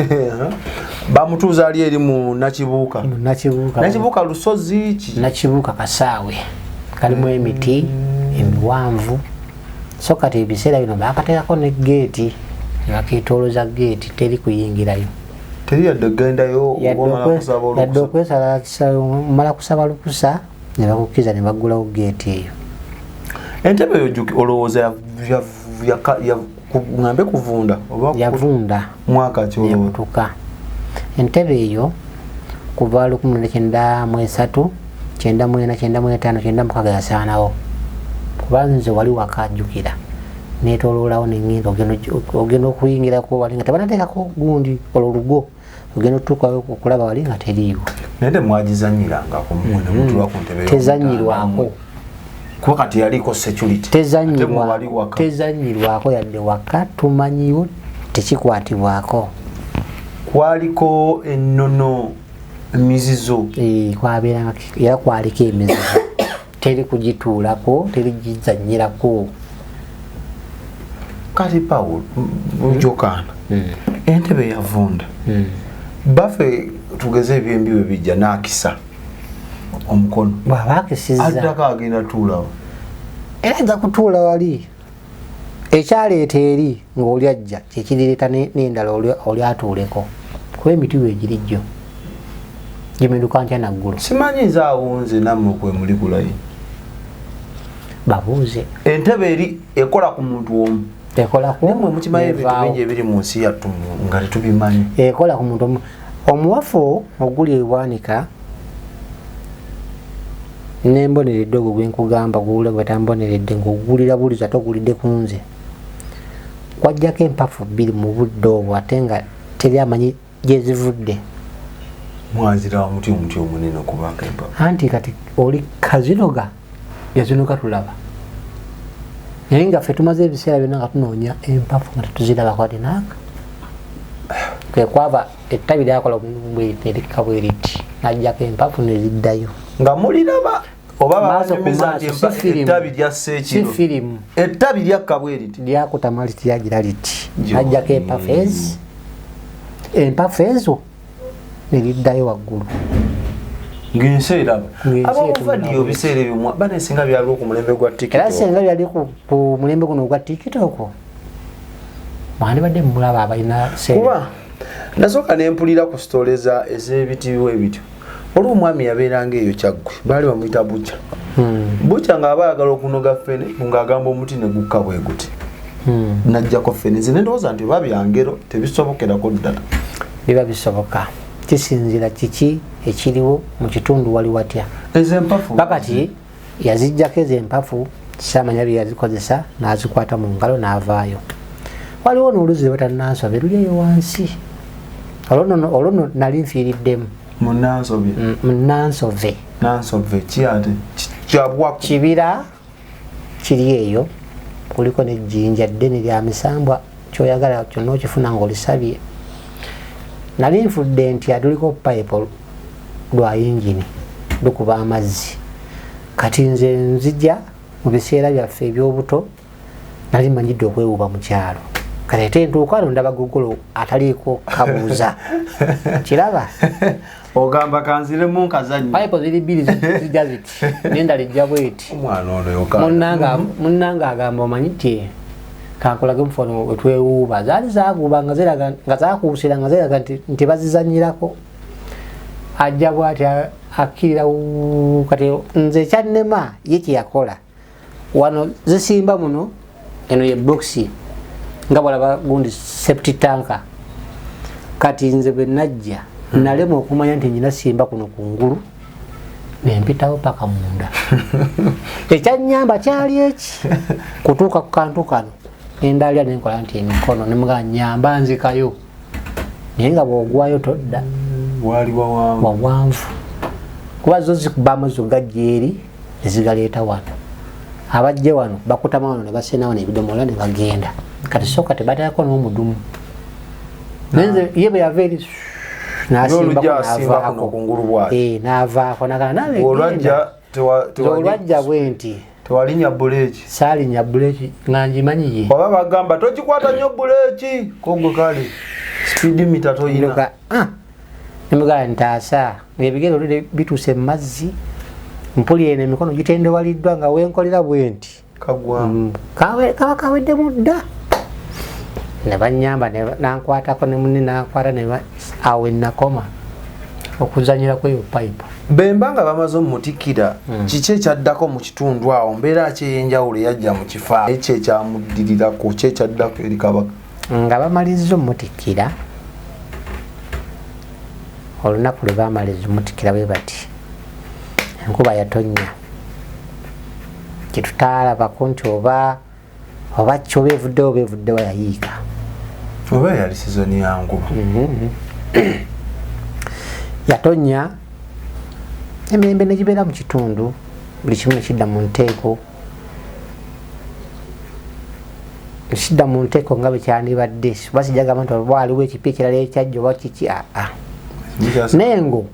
Bamutuuza ali eri mu Nakibuuka. Nakibuuka. Nakibuuka lusozi ki? Nakibuuka kasaawe kalimu emiti emiwanvu. So kati ebiseera bino bakateekako ne geeti, ne bakeetooloza geeti, teri kuyingirayo. Teri yadde kugendayo omala kusaba olukusa. Yadde okwesala omala kusaba lukusa ne bakukkiriza ne baggulawo geeti eyo. Entebe eyo olowooza ngambe kuvunda oba yavunda mwaka ki olowooza? Yakutuka. Entebe eyo kuva 1993, 94, 95, 96 yasaanawo. Kuba nze wali wakajjukira neetooloolawo nengenda ogenda okuyingirako wali nga tebanateekako gundi olwo lugo, ogenda otuukayo okulaba wali nga teriiwo. Naye temwagizannyirangako mmwe ne mutula ku ntebe Tezannyirwako. Kuba kati yaliko security. Tezannyirwako yadde waka, tumanyiwo tekikwatibwako. Kwaliko ennono emizizo. Kwabeeranga era kwaliko emizizo. Teri kugituulako, teri gizannyirako. Kati Paul Jokaana, entebe yavunda. Baffe tugeze ebyembi bwe bijja n'akisa omukono. Bw'aba akisizza. Addako agenda tuulawo. Era ajja kutuula wali. Ekyaleeta eri ng'oli ajja kyekirireeta n'endala oli atuuleko. Kuba emiti weegiri jjo. Gimiruka nkya naggulo. Simanyi nze awo nze nammwe kwe muli ku layini. Babuuze. Entebe eri ekola ku muntu omu. Ekola ku Naye mmwe mukimanyi ebintu bingi ebiri mu nsi yattu nga tetubimanyi. Ekola ku muntu omu. Omuwafu oguli ewanika nemboneredde ogwo gwe nkugamba guwulira gwe tamboneredde ng'ogulira buliza togulidde ku nze. Kwajjako empafu bbiri mu budde obwo ate nga teri amanyi gye zivudde. Mwazira omuti omuti omunene okubaako empafu. Anti kati oli kazinoga yazinoga tulaba. Naye nga ffe tumaze ebiseera byonna nga tunoonya empafu nga tetuzirabako ati naaka. Kwe kwava ettabi lyakola erikka bwe riti n'ajjako empafu ne ziddayo. Nga muliraba oba Maaso ku babanyumiza nti maaso, si firimu. ettabi lyassa ekiro. Si firimu. Ettabi lyakka bwe riti. Lyakutama liti lyagira liti. N'ajjako empafu ezi. Empafu ezo ne liddayo waggulu. Ng'ensi eraba. Ng'ensi Abamuvaddiyo etunula. ebiseera ebyo bane singa byaliwo ku mulembe gwa TikTok. Era singa byali ku mulembe guno ogwa TikTok, mwandibadde mulaba abalina ssente. Kuba nasooka ne mpulira ku sitole ez'ebitiibwa ebityo. Waliwo omwami yabeeranga eyo Kyaggwe, baali bamuyita Bukya. Bukya ng'aba ayagala okunoga ffene, ng'agamba omuti ne gukka bwe guti. N'aggyako ffene. Nze ne ndowooza nti oba byangero tebisobokerako ddala. Biba bisoboka. Kisinziira kiki ekiriwo mu kitundu wali watya. Ezo empafu. Pakati yaziggyako ezo empafu, saamanya bye yazikozesa, n'azikwata mu ngalo n'avaayo. Waliwo n'oluzzi lwe bayita Nansobe luli eyo wansi. Olwo nno nali nfiiriddemu. Mu Nansobe? Mu Nansove. Nansove ki ate? Kyabwa kibira kiri eyo, kuliko n'ejjinja ddene lya misambwa. Kyoyagala kyonna okifuna ng'olisabye. Nali nfudde nti atuliko pipe lwa yingini lukuba amazzi. Kati nze nzija mu biseera byaffe eby'obuto nali manyidde okwewuuba mu kyalo. Kati ate ntuuka ano ndaba gogolo ataliiko kabuuza. Kiraba? Ogamba kanziremu nkazannye. Pipe ziri bbiri zijja ziti n'endala ejja bweti. Omwana ono yoka. Munnange agamba omanyi nti kankulage mufono wetwewuuba. Zaali zaaguuba nga ziraga nga zaakuusira nga ziraga nti bazizannyirako. Ajja bw'ati akkirira kati nze ekyannema ye kye yakola. Wano zisimba muno eno ye boxi nga bw'olaba gundi septic tank. Kati nze bwe najja nalema okumanya nti nnyina simba kuno kungulu ne mpitawo paka munda. Ekyannyamba kyali eki kutuuka ku kantu kano ne ndalira ne nkola nti emikono ne mugamba nnyamba nzikayo. Naye nga bw'ogwayo todda. Waali wawanvu. Wawanvu. Kuba zo zikuba amazzi gajja eri ne zigaleeta wano. Abajja wano bakutama wano ne basena wano ebidomola ne bagenda. Kati sooka tebateekako n'omudumu. Naye nze ye bwe yava eri n'asimbako n'avaako. N'avaako n'agamba naawe Olwajja olwajja bwe nti. Tewalinnya buleeki. Saalinnya buleeki nga ngimanyi ye. Oba bagamba tokikwata nnyo buleeki kogwe kale speed meter toyina. Ne mugamba ntaasa ng'ebigere olwedde bituuse mu mazzi mpulira eno emikono gitendewaliddwa nga wenkolera bwe nti. Kagwa. Kaba kaweddemu dda. Ne bannyamba nankwatako ne munne nankwata awo we nakoma okuzannyira ku eyo pipe. Bemba nga bamaze omutikkira kiki ekyaddako mu kitundu awo mbeera ki ey'enjawulo eyajja mu kifo ekyo ekyamuddirirako ki ekyaddako eri Kabaka? Nga bamalizza omutikkira olunaku lwe baamaliza omutikkira bwe bati enkuba yatonnya kyetutaalabako nti oba ki oba evuddewo oba evuddewo yayiika. Oba yali sizoni ya nkuba. Yatonnya emirembe ne gibeera mu kitundu buli kimu ne kidda mu nteeko. Kidda mu nteeko nga bwe kyandibadde oba sijja gamba nti oba waliwo ekipya ekirala ekyajja oba kiki aa. N'engo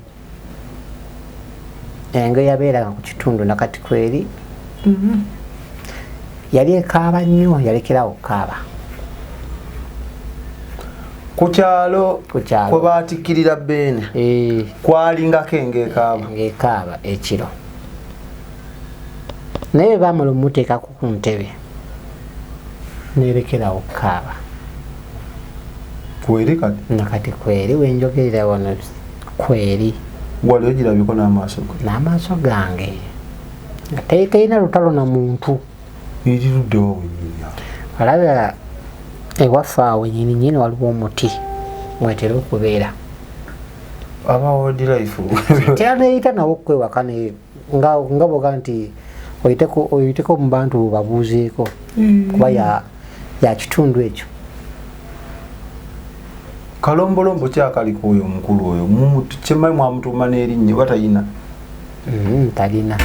engo yabeeranga ku kitundu nakati kweri yali ekaaba nnyo yalekerawo okukaaba. Ku kyalo kwe baatikkirira Beene kwalingako engo ekaaba. Ng'ekaaba ekiro. Naye bwe baamala omuteekako ku ntebe n'erekerawo okukaaba. Kweri kati? Nakati kweri we njogerera wano kweri. Wali ogirabiko n'amaaso go? N'amaaso gange. Nga terina lutalo na muntu. Eriruddewo wennyini awo. Alaba ewaffe awo wennyini nnyini waliwo omuti mwetera okubeera. Aba wildlife. Tera neeyita nawo okwewaka nga bw'ogamba nti oyiteko mu bantu babuuzeeko kuba ya kitundu ekyo. Kalombolombo ki akaliko oyo omukulu oyo? Kyemmanyi mwamutuuma n'erinnya oba talina? Talina.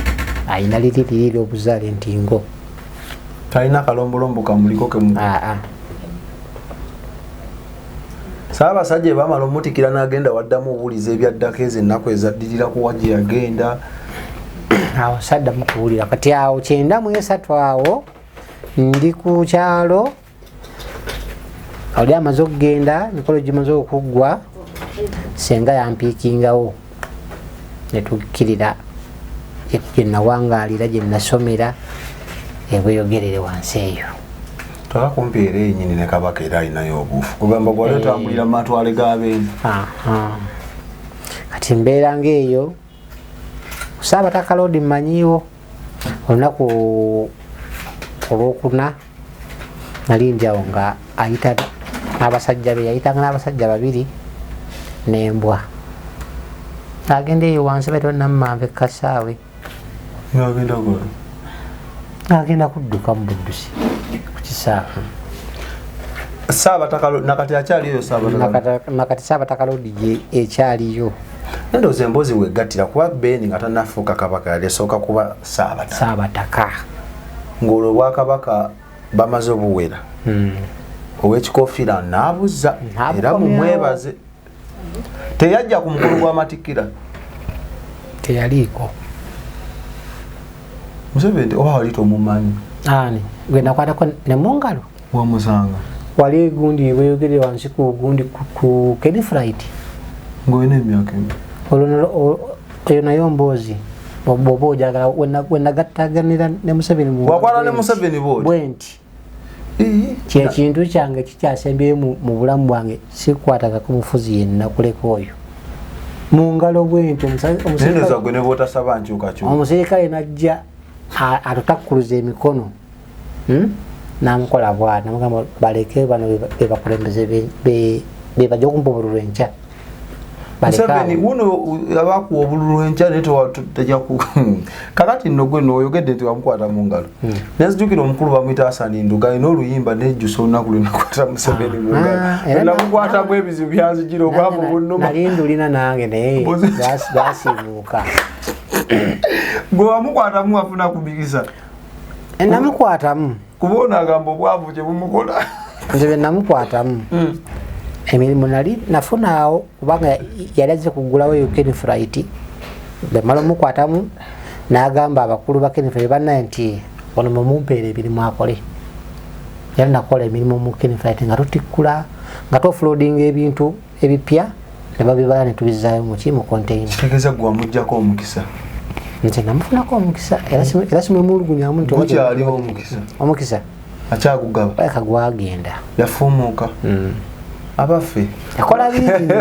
Ayina liri liri obuzaale nti ngo. Talina kalombolombo kamuliko ke mu. Ssaabasajja bamala omutikkira n'agenda waddamu obuwuliza ebyaddako ezo ennaku ezaddirira ku wa gye yagenda. Awo saddamu kuwulira. Kati awo 93 awo ndi ku kyalo oli amaze okugenda emikolo gimaze okuggwa ssenga yampiikingawo ne tukkirira gye nawangaalira gye nasomera ebweyogerere wansi eyo. Twala kumpi era yennyini ne Kabaka era alinayo obuufu. Kugamba gwali otambulira mu matwale ga Beene. Kati mbeera ng'eyo Saabataka Loodi mmanyiiwo olunaku olwokuna nali ndi awo nga ayita n'abasajja be yayitanga n'abasajja babiri n'embwa. Agenda eyo wansi baita Nammanve Kasaawe. Ng'agenda kola? Agenda kudduka mu buddusi ku kisaawe. Saabataka nakati akyaliyo Saabataka? Nakati Saabataka Loodi gye ekyaliyo. Ndowooza emboozi weeggattira kuba Beene nga tannafuuka Kabaka yali esooka kuba Saabataka. Saabataka. Ng'olwo obwakabaka bamaze obuwera. Owekikofiira naabuza era mumwebaze. Teyajja ku mukolo gw'amatikkira. Teyaliiko. Museveni oba wali tomumanyi? Ani gwe nakwatako ne mu ngalo? Wamusanga wali gundi weyogere wansi ku gundi ku Kenflight. Ng'olina emyaka emi? Olwo eyo nayo mboozi bw'oba ojagala wenagattaganira ne Museveni mu Wakwata ne Museveni bw'oti? Bwe nti. Kyekintu kyange kikyasembyeyo mu bulamu bwange, sikwatagako mufuzi yenna kuleka oyo mu ngalo bwenti. Gwe ne bw'otasaba nkyukakyuka. Omusirikale najja atutakkuluza emikono, namukola bwati, namugamba baleke bano be bakulembeze be bajja okumpa obululu enkya. Museveni wuno abakuwa obululu enkya naye tejja ku kakati nno gwe nooyogedde nti wamukwata mu ngalo. Nenzijukira omukulu bamuyita Hasani Nduga alina oluyimba nejjusa olunaku lwe nakwata Museveni mu ngalo. Namukwatamu ebizibu byanzijira obwavu bunnuma. Nali ndulina nange naye bwasiimuuka. Gwe wamukwatamu wafuna ku mikisa? Namukwatamu. Kuba ono agamba obwavu kye bumukola. Nze bwe namukwatamu emirimu nali nafunaawo kubanga yali azze kuggulawo eyo Kenflight. Bwemala omukwatamu n'agamba abakulu ba Kenflight bannaye nti ono mumumpeera emirimu akole. Yali nakola emirimu mu Kenflight nga tutikkula nga tuoffloadinga ebintu ebipya ne babibala ne tubizzaayo muki mu container. Kitegeeza gwe wamuggyako omukisa? Nze namufunako omukisa era simwemulugunyamu nti Gukyaliwo omukisa? Omukisa Akyagugaba? Alabika gwagenda. Yafuumuuka. Abaffe. Yakola bingi.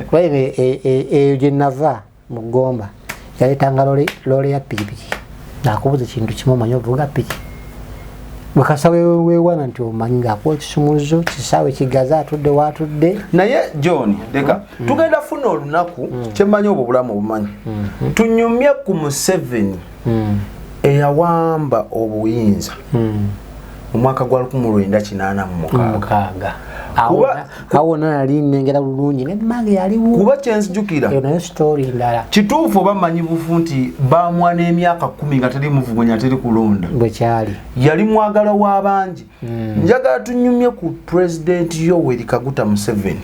Kuba eyo gye nava mu Ggomba yaleetanga loole ya pikipiki ng'akubuuza ekintu kimu, omanyi ovuga piki? Bwekasa weewana nti omanyi ng'akuwa ekisumuluzo kisaawe kigazi atudde waatudde. Naye John leka tugenda funa olunaku kyemmanyi obwo obulamu obumanyi tunyumye ku Museveni eyawamba obuyinza mu mwaka gwa 1986. Awo nali nnengera bulungi ne mmange yaliwo. Kuba kyenzijukira eyo nayo story ndala. Kituufu oba mmanyi bufu nti baamwa n'emyaka 10 nga teri muvuganya teri kulonda. Bwe kyali. Yali mwagala w'abangi. Njagala tunyumye ku President Yoweri Kaguta Museveni.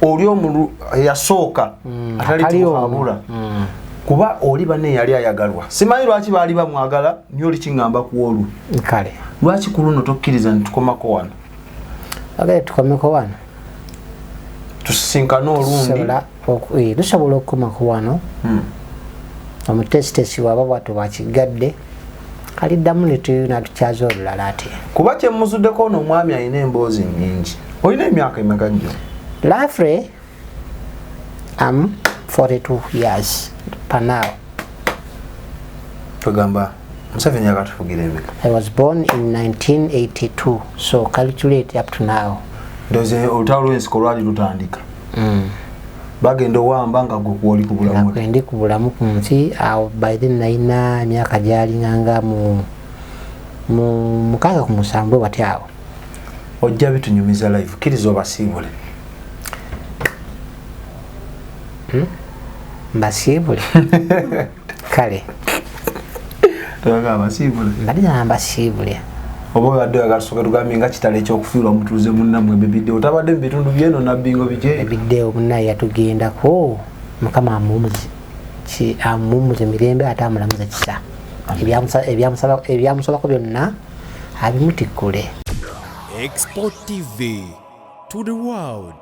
Oli omulu yasooka atali tuhabula. Kuba oli banne yali ayagalwa. Simanyi lwaki baali bamwagala nnyo oli kiŋŋamba ku olwo. Kale. Lwaki ku luno tokkiriza ne tukomako wano? Agale tukomeko wano. Tusisinkane olundi. Tusobola okukomako wano. Omutesitesi waba bw'atyo bw'akigadde aliddamu ne natukyaza olulala ate. Kuba kye mmuzuddeko ono omwami alina emboozi nnyingi. Olina emyaka emeka nnyo? Lafre, am 42 years per now. Tugamba Museveni yakatufugira emeka? I was born in 1982, so calculate up to now. Ndowooza olutalo lw'ensiko lwali lutandika. Bagenda owamba nga gwe kwoli ku bulamu. Nga ndi ku bulamu ku nsi, awo by then nalina emyaka gyalinganga mu 67 bwati awo. Ojja bitunyumiza live, kkiriza obasiibule. Mbasiibule? Kale. Toyagala basiibule? Mbadde njagala mbasiibule. Oba obadde oyagala tusooke tugambye nga kitalo ekyokufiirwa mutuuze munnammwe Bebidde, otabadde mu bitundu by'eno Nabbingo biki? Bebidde munnaye yatugendako, Mukama amuwummuze mirembe ate amulamuze kisa. Ebyamusobako byonna abimutikkule. Export TV to the world.